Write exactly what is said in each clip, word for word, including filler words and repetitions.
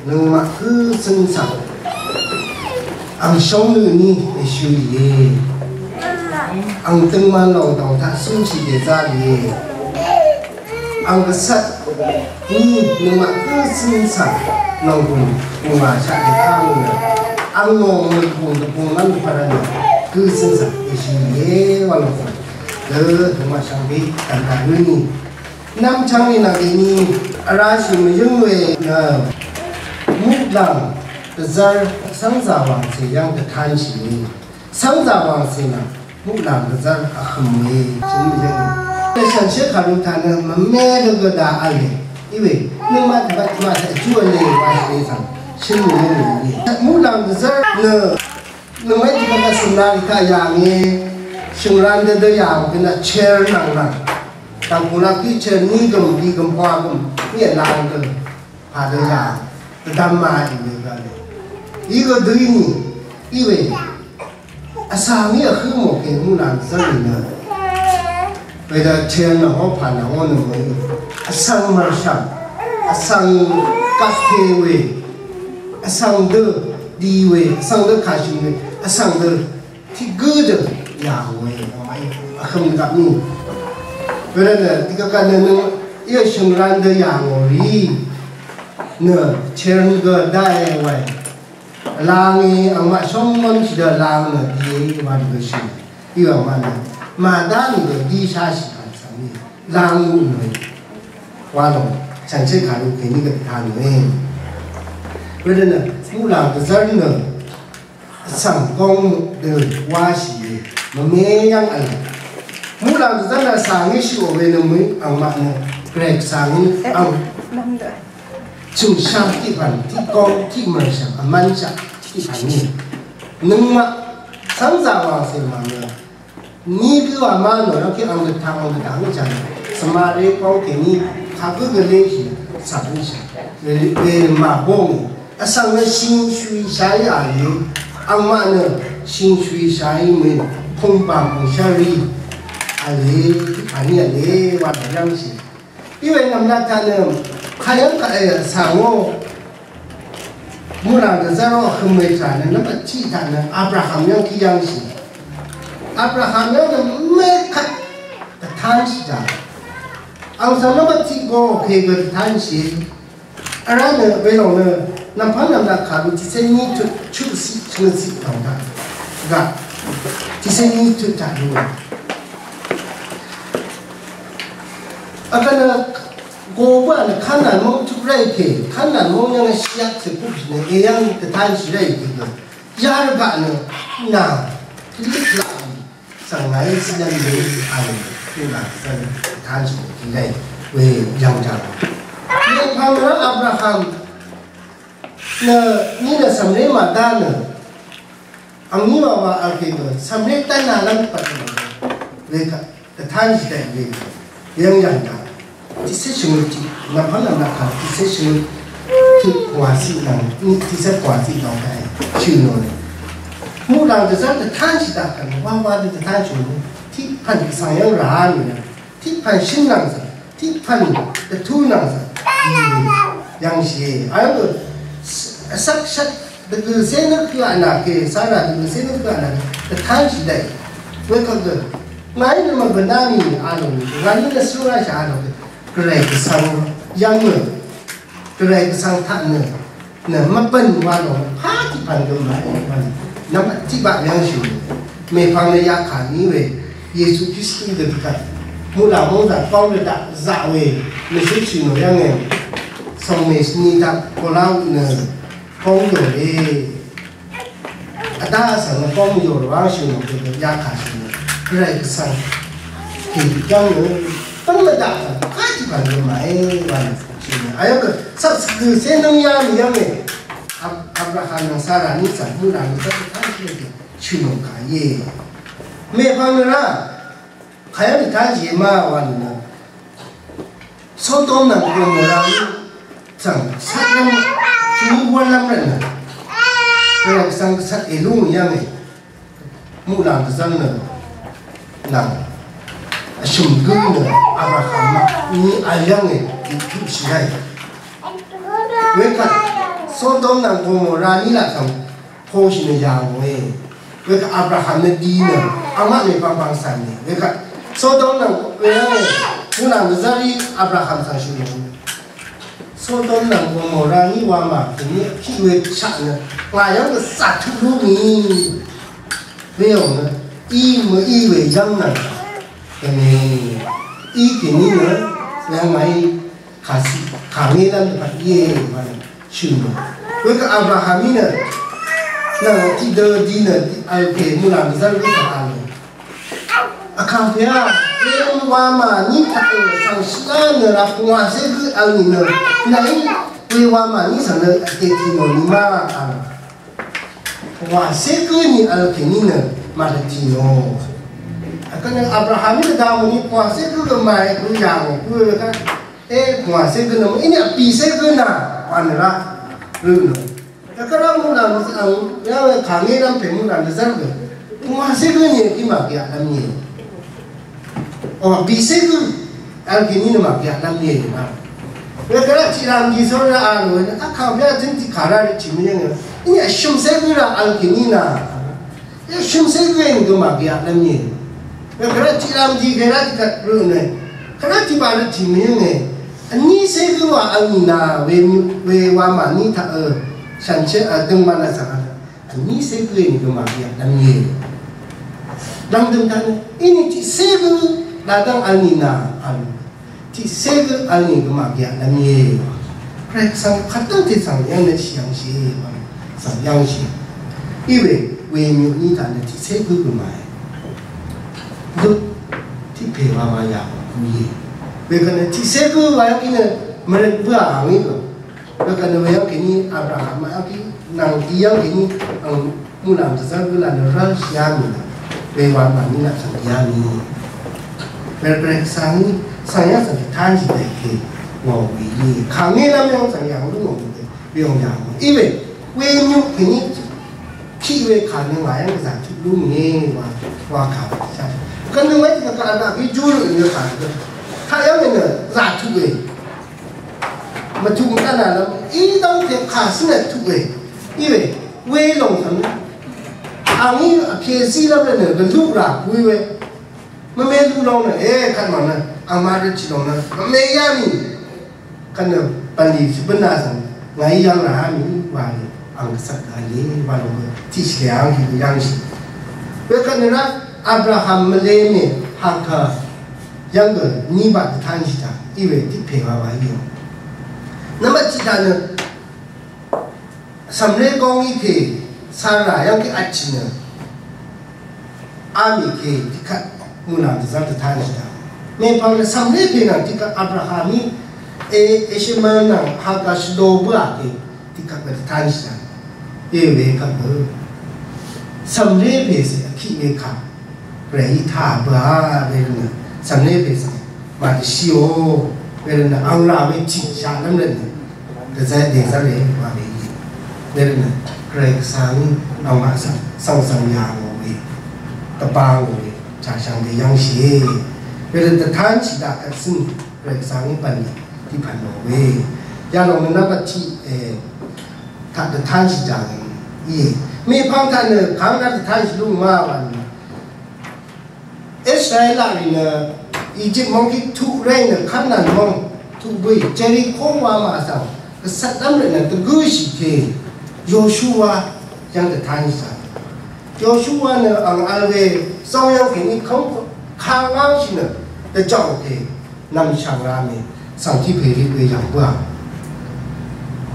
Nøngmaq gǿ cǿn svng ang shóngnø ní èshø íe. Ang døngman lòng dòng taq cúnshì dèzá íe. Ang gvcvt ní nøngmaq gǿ cǿn svng lòng gùn gùngwà shaq dèká mø̀nø ang lòng mø̀gùn dvbung lv́m dvpvt rvnø gǿ cǿn svng èshø íe wa lòng gùn. Gø nøngmaq shvngbe dv̀ngkà gǿ ní Nvmchvng í nvng dèní vrá shì mvyǿng we nø muqlàng dvzv́r cv́ngzà wàngcè yv́ng dvtánshì we. Cv́ngzà wàngcè nvng muqlàng dvzv́r vhø̀m we shì mvyǿng we. Shanshér kàru taq nø mvmé dvgø daq v̄le. Í we nøngmaq dvbvt tmaq taq jú v̄le wa shì we svng shì mvyǿng we. Muqlàng dvzv́r nø Nøngmaqí tiqkvt vsø̀m nari taq yà ngì shø̀ngran dø dø yà ngì gø nø cher nvng nvng. Dv̀ngkùnglaq tiq cher ní gø̀m, dì gø̀m, pwa gø̀m, ní èlang dø pà dø yà ngì dvdvm ma í we gø. Í gø dø í nì, í we. Vsvng í vhǿ mò kè muqlàng zǿng í nø. Wedø chen nø hoqpà nø hoqnø we. Vsvng mv̀rshv̀m, vsvng gvpte we, vsvng dø di we, vsvng dø kàshì we, vsvng dø tiq gǿ dø yà we. Vhø̀m gvp mì. Wervtnø tiq gvp gvp nø nø yø shø̀ngran dø yà ngò rì nø chen gø daqe we. Vlang í angmaq shóngmv́m shì dø vlang nø dìe wa dø gø shì. Í wa ma nø màdá nì dø dí shá shì kà svng í vlang í nø wa lòng chànshé kàru kèní gø dvtá nø. Wedø nø muqlàng dvzv́r nø vsvng góng dø wá shì í mvme yv́ng vl. Muqlàng dvzv́r nø vsvng í shì ò we nø mø angmaq nø Grek vsvng í ang Chø̀ngshang tiq pv̀n, tiq góng, tiq mv̀rshv̀m, vmv́nshaq tiq pv̀n ní. Nøngmaq cv́ngzà wàngcè mv̀ng nø ní gǿ wa má nò yv́ng kí ang dvtang ang dvtang ní jàng. Svmaré góng kèní kagǿ gvléshì cv̀m íshì. Wē màbóng vsvng nø shingshùishàí à lì. Angmaq nø shingshùishàí mø̀í pùngbàng pùngshv́rí à lì tiq pv̀n ní à lì wa nò yv́ngshì. Iwe nvmlat taq nø kayv́ng kaq e vsvng ó muqlàng dvzv́r ó vhøm we taq nø nvmbat tiq taq nø Abraham yv́ng kí yv́ngshì. Abraham yv́ng nø mvkvt dvtánshì taq. Ang svng nvmbat tiq go kègø dvtánshì. Vrá nø welòng nø nvmpv́ng nvmlat kàru tiqcé ní tut chuqciq shvngøtciq lòng taq. Gaq tiqcé ní tut taq lu. Vkvt nø go bǿà nø Kanaan móng tuq ráì pè, Kanaan móng yv́ng shvyaq cè púpì nø èyv́ng dvtánshì ráì pè gø. Yarvgaq nø nà tø̀lí tø̀lá svng ngàí cìlv́m lèí vl nà svng dvtánshì pè ráì we yv́ng jàng. Yv́ng pvng rá Abraham nø ní nø cv̀mré màdá nø angní wa wa vl pè gø cv̀mré dv́nalv́m pvt nø we kaq. Dvtánshì daq we yv́ng yv̀ng daq. Tiqcé shvngøt tiq nvmv́ng nvmlat kaq tiqcé shvngøt tut pvngwà ciq nvng tiqcé pvngwà ciq nvng daq shø̀n nò. Muqlàng dvzv́r dvtánshì daq kvt wawa dø dvtánshì nò. Tiqpv̀n dvsvng yv́ng rà nì nvng. Tiqpv̀n shø̀n nvng svng. Tiqpv̀n dvtú nvng svng. Yv̀ngshì. Ayv́ng gø vsvk shvt Dvgø̀cé nø køq nà kè, Sara dvgø̀cé nø køq nà kè, dvtánshì daq. Wekvt gø, ngàí nø mvbø̀n dá mì a lòng, ngàí nø sura shà a lòng, Gvray Gvsvng yv́ng nø, Gvray Gvsvng taq nø, nø mvbø̀n wa lòng, pà tiq pv̀n gø mvbø̀n, nvmbat tiq baq yv́ngshì. Mèpvng nø yakà ní we, Yesu Kristu dvgvt, muqlàng móng zà góng dvdaq zaq we, mèshúshì nò yv́ng e, sòng mèshvni daq, kola nø, Kóng yò lé. Vdá vsvng nø kóng yò lé wángshì nò gø gø yakà shì nò. Gvray Gvsvng. Kì yv́ng nø. Bv́ng mvdaq kà kà jì bv̀n gø màé wà nò shì nò. Ayv́ng gø svk svk gø cé nǿng yá mì yv́ng è. Ab-, Abraham nvng Sara ní svng mú nà mì svk svk kà shì nò gø shì nò kà íe. Mèpvng nø rá. Kayv́ng dvtánshì má wà nò. Sodom nvng Gomora ní svng shatnv́m shvngí wv́nlv́m rvtnø. Gvray Gvsvng gvsvt èlúng yv́nge. Muqlàng dvzv́ng nø nvng vshø̀m gǿ nø Abraham maq ní vl yv́nge. Dvtuqshì ráì. Wekvt Sodom nvng Gomora ní laq svng poshì nø yà ngòe. Wekvt Abraham nø di nø angmaq mèpvng pvng cv̀n nì. Wekvt Sodom nvng weyv́ng nø nvng dvzv́rí Abraham svng shø̀n nì. Sodom nvng Gomora ní wamà kèní vkiq we shaq nø ngà yv́ng gvzà tuq lú ngì. Weyòng nø í mø í we yv́ng nvng gvni í kèní nø weyv́ng ngàí kàcì kàngé lv́m dvpvt íe wa nø shø̀n mø. Wekvt Abraham í nø nvng tiqdø di nø vl pè muqlàng dvzv́r gø taq a nø. Vkàngpè á, we wamà ní taq ø svng shvlá nø rà pvngwàcé gø vl nìnø nàí we wamà ní svng nø vdè tì nò nì má a nø. Pvngwàcé gø nì vl kèní nø màdvtì nò. Vkvt nø Abraham í dvda mø ní pvngwàcé gø gø màe gø yà ngò gø we kà. E pvngwàcé gø nø mø íní vbìcé gø nà wa nø rá rø nø. Vkvt rá muqlàng ang yà we kàngé rv́m pè muqlàng dvzv́r gø. Pvngwàcé gø nì í màgì vlv́m nì. O vbìcé gø vl kèní nø màgì vlv́m nì wa. Wekvt rá tiq rv̀m dì só rá a lò we nø vkàngpè á døn tiq kà rá rì tì mvyǿng nø. Íní vshø̀mcé gø rá vl kèní nà. Vshø̀mcé gø nì gø màgì vlv́m nì. Wekvt rá tiq rv̀m dì gø rá tiq kà rø nø. Kvt rá tiq bà rì tì mvyǿng nø. Vnícé gø wa vl nìnà we, we wamà ní taq ø. Shànshér vdøng mvn vsvng vl. Vnícé gø nì gø màgì vlv́m íe. Dv̀ngdø̀m taq nø íní tiqcé gø dvdv́ng vl nìnà vl. Tiqcé gø vl nì gø màgì vlv́m íe. Gvray svng kvt dv́ngte svng yv́ng nø shì yv́ngshì. Svng yv́ngshì. Í we, we myuq ní taq nø tiqcé gø gø màe. Dø tiq pè wa wa yà gø íe. Wekvt nø tiqcé gø wa yv́ng í nø mvrøt bǿà vng í gø. Wekvt nø weyv́ng kèní Abraham yv́ng kèní nvng dì yv́ng kèní ang muqlàng dvzv́r gø là nø rv́lshì yá mì. Wewa màní laq svng yá mì. Wekvt Gvray svng svng yv́ng svng dvtánshì dv̀y kè ngò wèí. Kàngé lv́m yv́ng svng yv́ng lú ngò wèí. Weyv́ng yv́ng. Í we, we nyuq kèní Tiq we kà nø ngà yv́ng gvzà tuq lú mìe wa, wa kà. Kvt nø we tiq kà nà kí jú rø nø kà nø. Taq yv́ng nø gvzà tuq we. Mvtuq mvtaq nà lv́m í dv́ngte kà svng nø tuq we. Í we, we lòng svng nø. Angí vpè zí lv́m nø gvluq rà we we. Mvme lu lòng nø, e, kvt mvng nø. Angmá rø tiq lòng nø. Mvme yá mì. Kvt nø bv̀nlì shvbø̀n nà svng ngàí yv́ng rà mì wa lè ang gvsvt gv̀n lè wa lò tiqshì lè ang kì yv́ngshì. Wekvt nø rá Abraham mvlé mè Hagar yv́ng gø ní baq dvtánshì taq í we tiq pè wa wa í yv́ng. Nvmbat tiq taq nø Cv̀mré góng í pè Sara yv́ng kí vtchì nø. Á mì kè tiqkvt mùnàng dvzv́r dvtánshì daq. Mèpvng nø cv̀mré pè nvng tiqkvt Abraham í e, Ishmael nvng Hagar shvdō bǿà kè tiqkvt dvtánshì daq. È we kvt bø. Cv̀mré pè cè vkiq we kà. Rèí taq bøà we rvt nø. Cv̀mré pè cv̀m. Màdvshíò, wervtnø ang rà we tiq shaq lv́m rvtnø, dvzv́ dèzv́r we wa we íe. Wervtnø, Gvray Gvsvng angmaq svng, svng svng yà ngò we, dvbā ngò we, chàshvng dèyv́ngshìe. Wervtnø dvtánshì daq kvtsøng, Gvray Gvsvng í bv̀n, tiq pv̀n ngò we. Yalòng nø nvmbat tiq, e, taq dvtánshì daq íe. Mèpvng taq nø, kàngdaq dvtánshì lúng ma wa nø. Israelaq rì nø Egypt mvng kí tuq reng nø Kanan mvng tuq bø̀í Jeriko wa màzv̀ng gvcvt lv́m rvt nø dvgǿshì ke Yoshua yv́ng dvtánshà. Yoshua nø ang vl we zóng yv́ng kèní kv́ng kangv́ngshì nø dvjv̀ng ke nv̀mshv̀ng ra mè svng tiq pè rit we yv̀ng bǿà.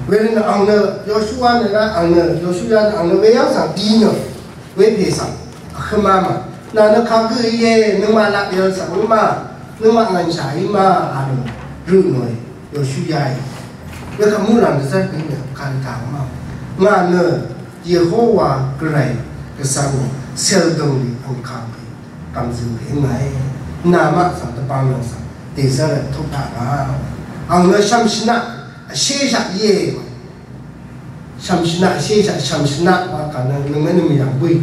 Wervt nø ang nø Yoshua nø ra ang nø Yoshua nø ang nø we yv́ng svng di nø Wepè svng vhø̄m má mà. Nà nø kagǿ íe, nøngmaq laq bèvl svng í má, nøngmaq ngv̀nshà í má, a nø rø nòe, Yoshua í. Wekvt muqlàng dvzv́r bì nø kàrvtà má. Ngà nø Yehowa Gvray Gvsvng cèldø̀ng lì angkàng pè, gv̀mzø̀ng pè ngàe. Nàmaq svng dvbang nvng svng dèzv́r vtut taq ngà. Ang nø shv̀mshvnaq vshéshaq íe. Shv̀mshvnaq, shé shaq shv̀mshvnaq wa kà nø nøngmvnø mvyv̀ng bø̀í.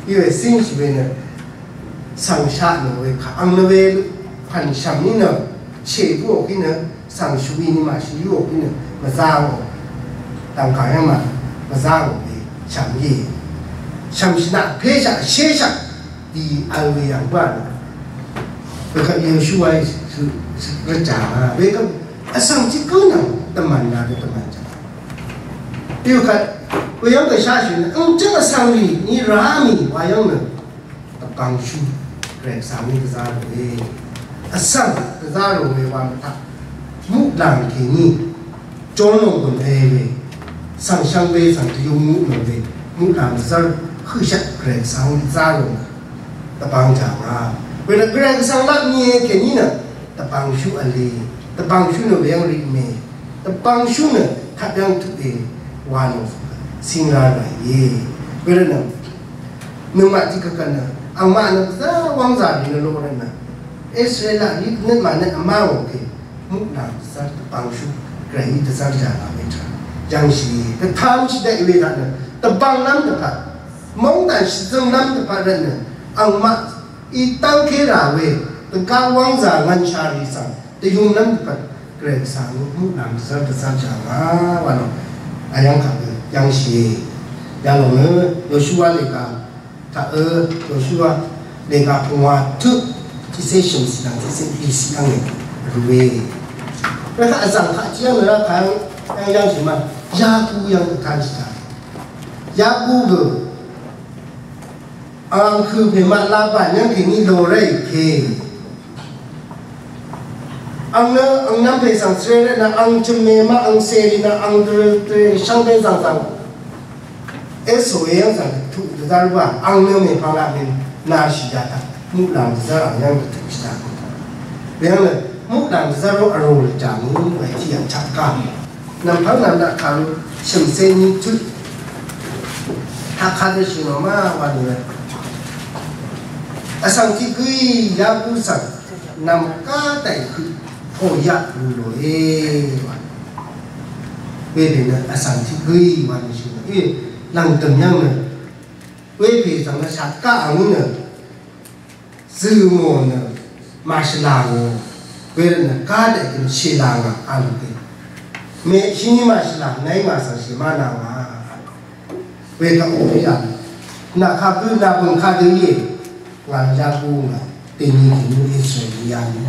Iwe cínshì we nø svng shaq nø we kà ang nø we pv̀n shv̀m í nø shèbǿò kí nø svng shvwi ni màshì yúò kí nø mvzá ngò. Tangkà yv́ng mà mvzá ngò we shv̀m íe. Shv̀m shvnaq péshaq shéshaq dì vl we yv̀ng bǿà nø. Wekvt Yoshuaí rvjà ma. Wekvt vsvng tiq gǿ nvng dvmv̀n ra dø dvmv̀n jà. Wekvt weyv́ng gvshá shø̀n nø ǿng jǿng vsvng rì ni rá mì wa yv́ng nø. Dvbvngshú Gvray Gvsvng ní dvzá ròe. Vsvng dvzá ròe wa mvtaq muqlàng kèní jórnò gùn e we. Svng shvngbe svng dvyung muqlàng we. Muqlàng dvzv́r høqshvt Gvray Gvsvng dvzá rò. Dvbvng jà ngà. Wenø Gvray Gvsvng laq mì e kèní nø dvbvngshú vle. Dvbvngshú nø weyv́ng rì mè. Dvbvngshú nø taq yv́ng tuq e wa nò. Sing ra rà íe. Wervtnø Nøngmaq tiq kvkvt nø angmaq nø dvzá wv́ngzà rì nø lo rvt nø Israel rì nøt mànøt vmá ngò kè muqlàng dvzv́r dvbvngshú Gvray í dvzv́r jà ngà we tvrà yv́ngshì dvtan shì daq í we taq nø dvbvnglv́m dvpvt mòngdàn shvzømlv́m dvpvt rvt nø angmaq í dv́ngké rà we dvgá wv́ngzà ngv̀nshà rì svng dvyungnv́m dvpvt Gvray Gvsvng muqlàng dvzv́r dvzv́r jà ngà wa nò. Ayv́ng kaq gø yv́ngshì yalòng nø Yoshuwa lèga taq ø Yoshuwa lèga pungwa tøq tiqsé shø̀m sì nvng tiqsé bì sì yv́ng rùe. Wekaq vzv̀ng kaq tiq yv́ng nø rá kaq yv́ng yv́ngshì ma Yaku yv́ng dvtanshì taq Yaku gø Ang kø̀ pè maq Laban yv́ng kèní lò ráì kè. Ang nø ang nv́m pè svng svre rvt nø ang chø̀m mè maq ang cèrì nø ang dvrø dvrø shvngbe zvng zvng. Esoe yv́ng svng tuq dvzv́r bǿà ang nø mèpvng laq mèn nashì jata. Muqlàng dvzv́r ang yv́ng dvtuq shì jata. Weyv́ng nø muqlàng dvzv́r ró vrò lvjàng í wètí yv́ng chap kà. Nv̀mpv́ng nv̀m daq kàru shø̀msé ní tut. Taq kadø shø̀n nò má wa nì we. Vsvng tiq gǿí Yaku svng nv̀m ká dàì høq pò yaq lù lòe wa. Wepè nø vsvng tiq gǿí wa nì shø̀n nò. Í lv̀ngdø̀m yv́ng nø. Wepè svng nø shaq ká ang nø. Zø̀mò nø màshvlà ngò, wervt nø gá dègøn shèlà ngà a lògø. Mèshí màshvlà, nàí màsv̀ng shèmá nà ngà. Wekvt òpí yà. Nà kagǿ, nà bø̀ng kadø íe. Ngà yagú ngà, dèni dèni Israel yà ni.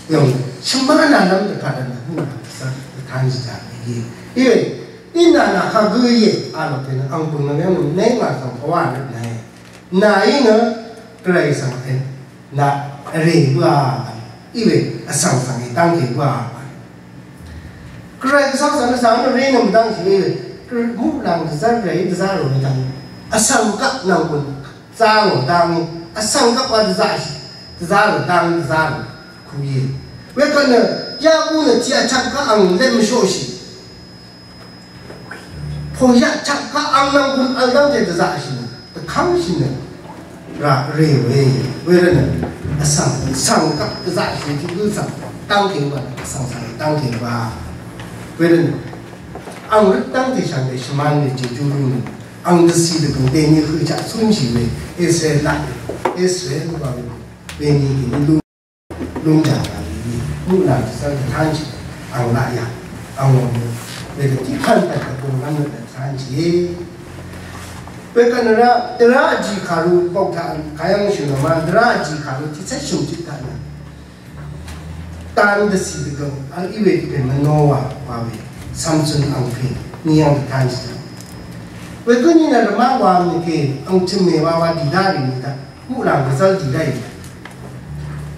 Yòng, shvmá nà nvm dvpvt dvnà hú nà dvzv́r dvtánshì dvgø íe. Íwe, í nà nà kagǿ íe, a lògø nø ang bø̀ng nø yv́ng nø nàí màsv̀ng pvwà nø nàí. Nàí nø Gvray svng e nà vrè bǿà. Iwe vsvng svng e dv́ngte bǿà. Gvray Gvsvng svng e svng e vrè nø mvdv́ngte iwe. Muqlàng dvzv́r Gvray dvzá rò mvdv́ng. Vsvng gvp nvng bø̀n zá ngò dv́ngí. Vsvng gvp wa dvzá shì. Dvzá rò dv́ngí dvzá rò. Kuye. Wekvt nø Yaku nø tiq vchvk gvp ang let mvshoqshì. Pòyaq chaq kaq ang nvng gùn vl dv́ngte dvzaqshì nø, dvkv́ngshì nø, rà rè we, wervt nø, vsvng, vsvng kaq dvzaqshì tiq gǿ svng, dv́ngte wa, vsvng svng dv́ngte wa. Wervt nø, ang røt dv́ngte shvngbe shvman we jejú lú nø, ang dvcì dvgø̀ng deni høq chaq cúnshì we, Israel laq, Israel wa we, deni deni lú. Lúngjàng vní muqlàng dvzv́r dvtánshì ang laqyà ang wòng nø wedø tiqpv̀n pvt dvgùng v́m nø dvtánshì. Wekvt nø rá dvrá vjì kàru bok taq kayv́ng shø̀n nø ma dvrá vjì kàru tiqcé shø̀m tiq taq nø dan dvcì dvgø̀ng ang í we dvgø̀ng mvnó wa wa we Samson ang pè ni ang dvtánshì. Wekvt ni nø rvmá wa mvnø ke ang chø̀m mè wa wa dìdá rì ni taq. Muqlàng gvzv́l dì ráì.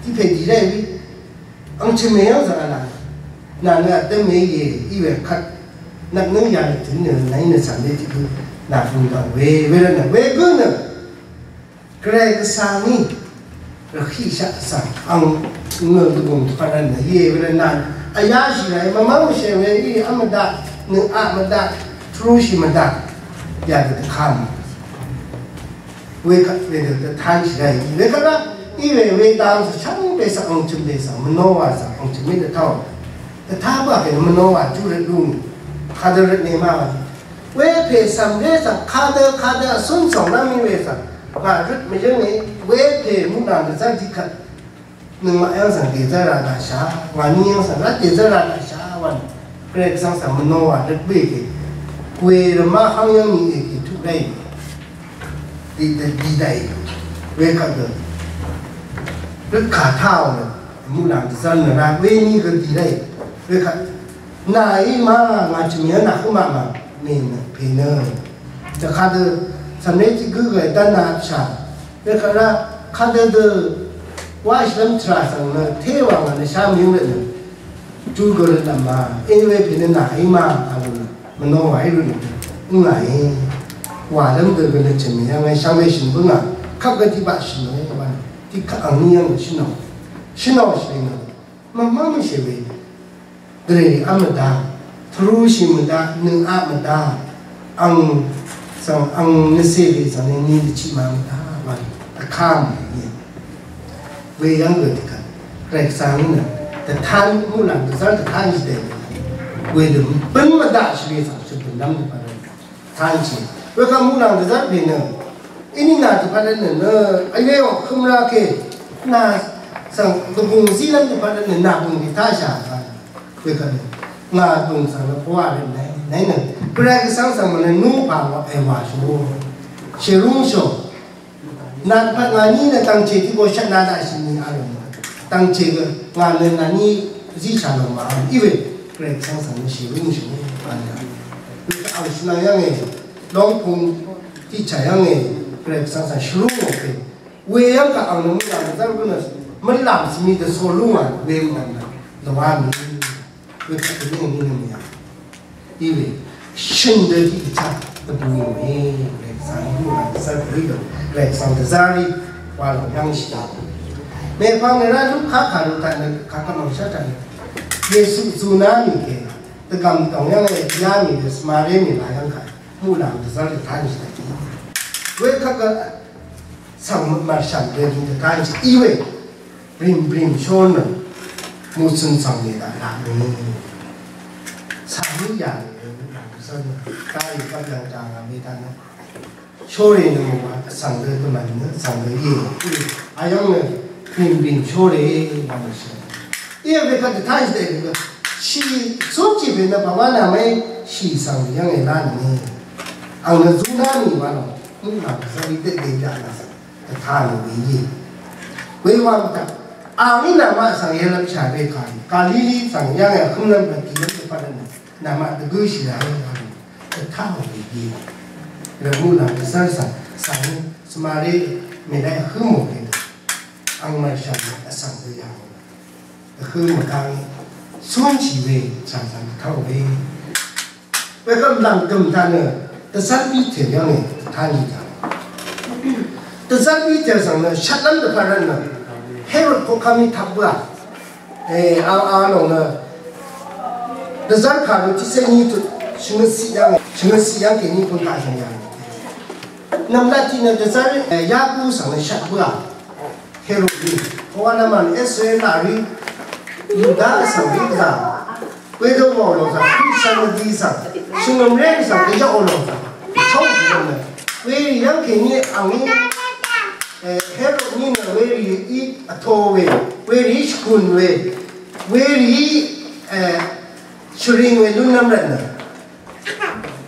Tiqpè dì ráì wí. Ang chø̀m mè yv́ng zvng vnà. Nà nø vdv́m mè íe, í we kvt. Nvknǿng yà nø tø̀n nø nàí nø cv̀m lé tiq gø. Nà vø̀ng dv̀ng we, we rvt nø we gǿ nø. Gvray Gvsvng í. Rvhíqshaq svng. Ang ngø dvgùng tvpvt rvt nø íe, we rvt nà. Vyáshì ràí, mvmv́ng mvshè we í, v́m mvdaq, nø aq mvdaq, tvrushì mvdaq. Yà dø dvkam. Wekvt wedø dvtanshì ràì. Wekvt rá, í we wedang svng shvngbe svng ang chø̀m be svng mvnó wa svng ang chø̀m mí dvtá wa. Dvtá bǿà kèní mvnó wa júrøt lú. Kadø røt ne má wa. Wepè svng we svng kadø kadø vsún svng nv́m í we svng. Ngà røt mvyǿnge wepè muqlàng dvzv́r dikvt. Nøngmaq yv́ng svng dèzv́r ra daqshà, ngàní yv́ng svng rvt dèzv́r ra daqshà wv̀n. Gvray Gvsvng svng mvnó wà rvt bǿì kè. Wervma hang yv́ng ni èkì tuq lei. Dì dì dì dì. Wekvt gø. Røt kà taq nø. Muqlàng dvzv́r nø ra. Weni gø dì lei. Wekvt. Nà í ma ngà chø̀m yv́ng nà hǿ maq mà. Mè nø pè nø. Dvkadø. Cv̀mré tiq gǿ gø dv́n nà shà. Wekvt ra. Kadø dø. Wa shvlv́m tvrà svng nø. Té wa ngà nø shá mvyǿng rvt nø. Júgø rvt nvma, eniwe pè nø nà í ma, a lò nø, mvnò wà í rvt nø, ngà í. Wà lv́m dø gø nø chø̀m í yv́ng í, shvngbe shø̀n bǿngà, kaq gø tiq baq shø̀n í, wa nø, tiq kaq ang ní yv́ng nø shø̀n ò. Shø̀n ò shø̀n nø, mvmá mvshè we. Dvrè aq mvdá, tvrúshì mvdá, nø aq mvdá, ang, svng, ang nø cè we svng nø, ni dvchì ma mvdá, wa nø, dvkà mvdá í. Weyv́ng gø dvgvt Gvray Gvsvng nø dvtán muqlàng dvzv́r dvtán shvdè. Wedø bǿn mvdaq shvlē svng shvbø̀n nv́m dvpvt dvtán shì. Wekvt muqlàng dvzv́r pè nø iní nà dvpvt nø nø ayewà kømra ke nà svng dvgùng zí nv́m dvpvt nø nà bùng dvtá shà. Wekvt nø ngà bùng svng nø pvwà rvt nai nai nø Gvray Gvsvng svng mvnø nú pà wà èwà shò. Shèrúngshò. Nvng pvt ngàní nø dv̀ngchè tiq go shvt na daqshì ni a lòng. Dv̀ngchè gø ngà nø ngàní zíshà lòng màvl íwe. Gvray Gvsvng svng nø shì rúngshì ní a lòng. Ang shvnvng yv́nge, lóngpung tiqchà yv́nge, Gvray Gvsvng svng shvrúngò ke. We yv́ng kaq ang nø mø̀làm dvzv́r gø nø mø̀làm svmi dvso lúngà we mø̀làm nø lvwá mì. We kaq dvlúngò mì nø mì yv́ng. Iwe shø̀n dø tiq chaq dvbù nòe. Gvray Gvsvng í muqlàng dvzv́r bø̀í dø Gvray Gvsvng dvzv́r í wa lòng yv́ngshì daq. Mèpvng nø rá Luka kàru taq nø kàkvt mv̀ngshv́r taq nø Yesu zuná mì kè dvgv̀m dòng yv́ng èyá mì dø Samari mì la yv́ng kà muqlàng dvzv́r dvtánshì daq. Wekvt gø svng mv̀rshv̀m dø dvtánshì iwe. Brìm brìm shónø mùcø̀n svng lè daq laq mø̀nø. Svng mø yà lè lè mø yà lè sónø. Daqì kvp yv̀ng dà ngà mè daq nø. Shórè nø mò wa svng lè dvmv̀n nø svng lè yè. Ayv́ng nø brìm brìm shórè wa mø shì. Íe we kvt dvtá shì dè we kvt. Shì sókì we nø pàwá nà mè shì svng lè yv́ng è lá nø. Ang nø zú ná nì wa nò. Mø nà svng lè dè dè yà nà svng. Dvtá nò we íe. Wewang taq, angí namaq svng yelvpshà we kàí, Galili svng yv́ng yà hǿmlv́m dvtí lv́m dvpvt rvtnø, namaq dvgǿshì ràí kàí, dvtá nò we íe. Rvmú nà dvzv́r svng, svng, Samari, mèlv́m hǿ mò kènø, ang mv̀rshà nò vsvng dø yà nò. Vhø̄ mvgáng cúnshì we chàzàng vkv́ng we. Wekvt lv̀ngdø̀m taq nø dvzv́r Piter yv́nge dvtánshì jàng. Dvzv́r Piter svng nø shvtlv́m dvpvt rvtnø Herod koqkv́m í tvp bǿà. E, a, a lòng nø dvzv́r kàru tiqcé ní tut shvngøt ciq yv́nge, shvngøt ciq yv́ng kèní pungkaq shvng yv́nge. Nv̀mlat tiq nø dvzv́r, e, Yaku svng nø shvt bǿà. Herod ni, kowa naman Israel lari, Yuda svng ri gvzà, wedø wà lòng svng, Christian di svng, shvngø̀m reng svng, gvyaq lòng svng, chong shvngø̀m nø. Werì yv́ng kèní angí, e, Herod ni nø werì í vto we, werì í shvkùn we, werì í, e, shvring we lúnlv́m rvtnø.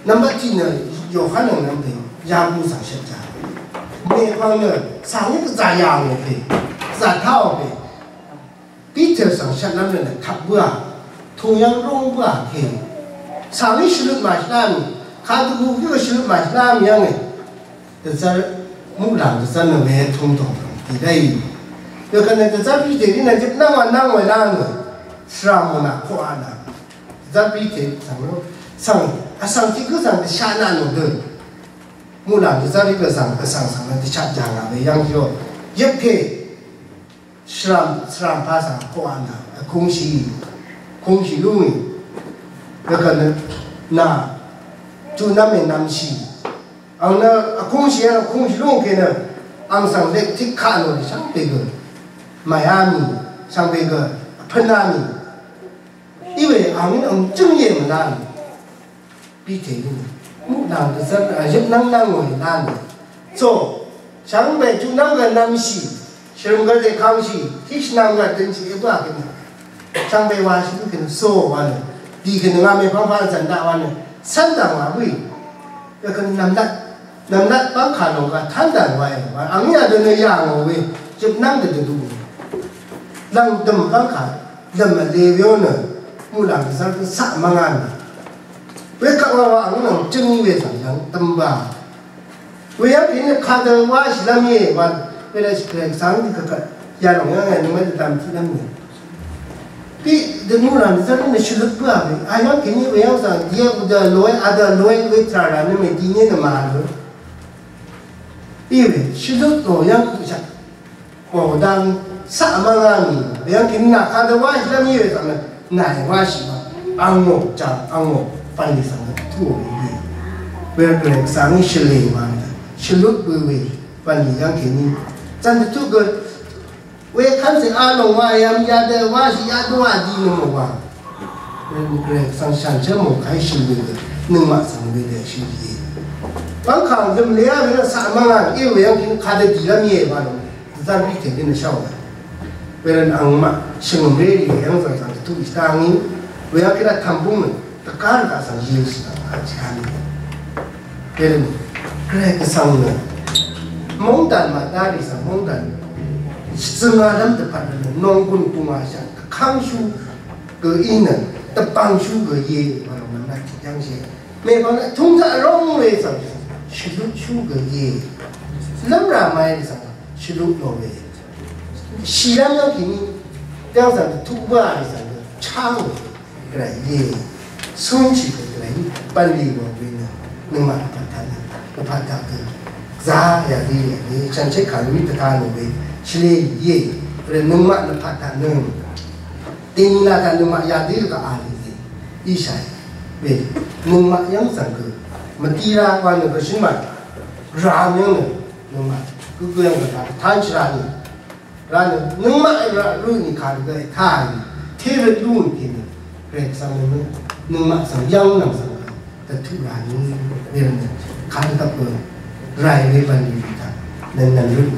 Nvmbat tiq nø Yohan nvng nvmbat Yaku svng shvt jà. Mèpvng nø svng í gvzà yà ngò pè, gvzà tá ò pè. Piter svng shvtlv́m nø tvp bǿà, tù yv́ng rúng bǿà kè. Svng í shvlut màshvlá mì, kadvgù gǿ shvlut màshvlá mì yv́ngè. Dvzv́r muqlàng dvzv́r nø we tungdòng dì lèí. Wekvt nø dvzv́r Piter í nø jøp nvng wa nvng we lá nø svra mò nà koqaq nà. Dvzv́r Piter svng nø svng vsvng tiq gǿ svng dvsha nà nò dø. Muqlàng dvzv́r í gø svng vsvng svng nø dvsha jà ngà we yv́ng shò. Jøp kè. Shvram, shvram pà svng koqaq nà, vkungshì, kungshì lúngì, vkvt nø, nà, juqnv́m è nvmshì. Ang nø, vkungshì, vkungshì lúngì kè nø, ang svng lek tiq kaq nò shvngbe gø, màyá mì, shvngbe gø, vpv́nná mì. Iwe, ang nø, ang jǿng yè mvlá mì. Piter í nø muqlàng dvzv́r, a, yøpnv́ng nv́ng ngòe lá nø. So, shvngbe juqnv́ng gvnvmshì, shvrø̀m gvdè kangshì, tiq shvnvm gvdønshì, e bǿà gø nø. Shvngbe wa shvbǿ gø nø, so wa nø. Dì gø nø ngà mèpvng pvng zv̀n daq wa nø. Cv́n dv̀ng wa bǿì. Wekøn nv̀mlat, nv̀mlat bv́ngkà lòng gà tv́n dv̀ng wa e wa. Angí adø nø yà ngò we. Jøp nv́ng dvdø dø. Lv̀ngdø̀m bv́ngkà, lv̀m vle we ó nø. Muqlàng dvzv́r dø saq mv́ngá mì. Wekvt wa wa ang nvng jøng í we zv̀ng yv̀ng dø̀m ba. Weyv́ng kèní kadø wáshìlv́m íe wa, wedø shvkvlè svng dì kvkvt yalòng yv́ng yà nøngmvt dvdvm tiqlv́m íe. Tiq dvnu rv̀m dvzv́r nø shvløt bǿà we. Ayv́ng kèní weyv́ng svng dìe udø loe, adø loe, we tvrà rà nø mèdì nyé nø màvl we. Iwe shvløt lò yv́ng kuqshaq. Mò dang saq mv́ngá mì. Weyv́ng kèní nà kadø wáshìlv́m íe we svng nø. Nàì wáshì wa, angò, jàng angò, bv̀nlì svng tuò we íe. Wekvt Gvray Gvsvng í shvlè wa, shvlut bø we, bv̀nlì yv́ng kèní. Zv̀n dvtuq gø, wekv́n cè a lòng wa yv̀m yadø wáshì yadø wa di nø mò wa. Wekvt Gvray Gvsvng shànshér mò kàí shvlè we, nøngmaq svng we dø shvlè íe. Bv́ngkàng zø̀m lè á we nø saq mv́ngá, í we yv́ng kèní kadø dìlv́m íe wa lòng. Dvzv́r bítè gø nø shá wa. Wervt angmaq shvngø̀mré rì yv́ng zv̀ngzv̀ng dvtuq shvdá ngí. Weyv́ng kèdaq tv̀mbúng nø dvgá rvgaq svng yø̄shì dvgá chá mì. Wervt Gvray Gvsvng nø mòngdàn màdá rì svng mòngdàn shvzøng alv́m dvpvt nø nònggùn pungwàshà dvkv́ngshú gø í nø dvbvngshú gø íe wa lòng mvnvt tiq yv́ngshì. Mèpvng nø tungtaq róng we svng shvlutshú gø íe. Lv́mrà màí rì svng shvlut nò we. Shìlv́m yv́ng kèní yv́ng svng tuq bǿà rì svng gø chá ngò we. Gvray íe. Cúnshì gø Gvray í bv̀nlì wà we nø nøngmaq lvpat taq nø lvpat taq gø gvzá yadø íe. Shànshér kàrú í dvtá nò we shvlē íe. Gvray nøngmaq lvpat taq nø dèní laq taq nøngmaq yadø í gø a lì íe. Íshàì we nøngmaq yv́ng svng gø mvdí rá wa nø gø shø̀n màì rá yv́ng nø nøngmaq gø gø yv́ng gø taq tánshì rá nø rá nø nøngmaq rá rø̄ nì kà rø̄ gø tánì té rø̄ lún kèní Gvray svng nø nøngmaq svng yv́ng nvng svng gø dvtuq rá nø we rvt nø kà rø̄ dvp gø ràì we bv̀nlì rì taq nø nvn rø̄ nì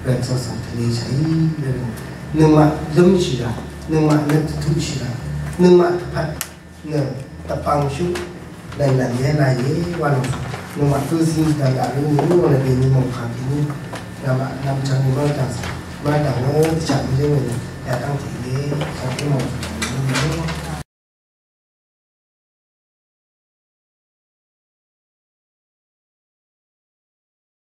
Gvray svng svng tvleshàì we rvt nø nøngmaq lv́mshì rá nøngmaq nø dvtuqshì rá nøngmaq dvpvt nø dvpvngshú lènlèn yé làìé wa lòng nøngmaq tø̄ zí dv̀ngdaq lú nìí wa nø dèní mòngkà kèní ngàmaq nvmchvng nì mv́rdv̀ng mv́rdv̀ng nø dvchaq mvlé nø yadv́ng tèìé shvngté mòngkà kèní nø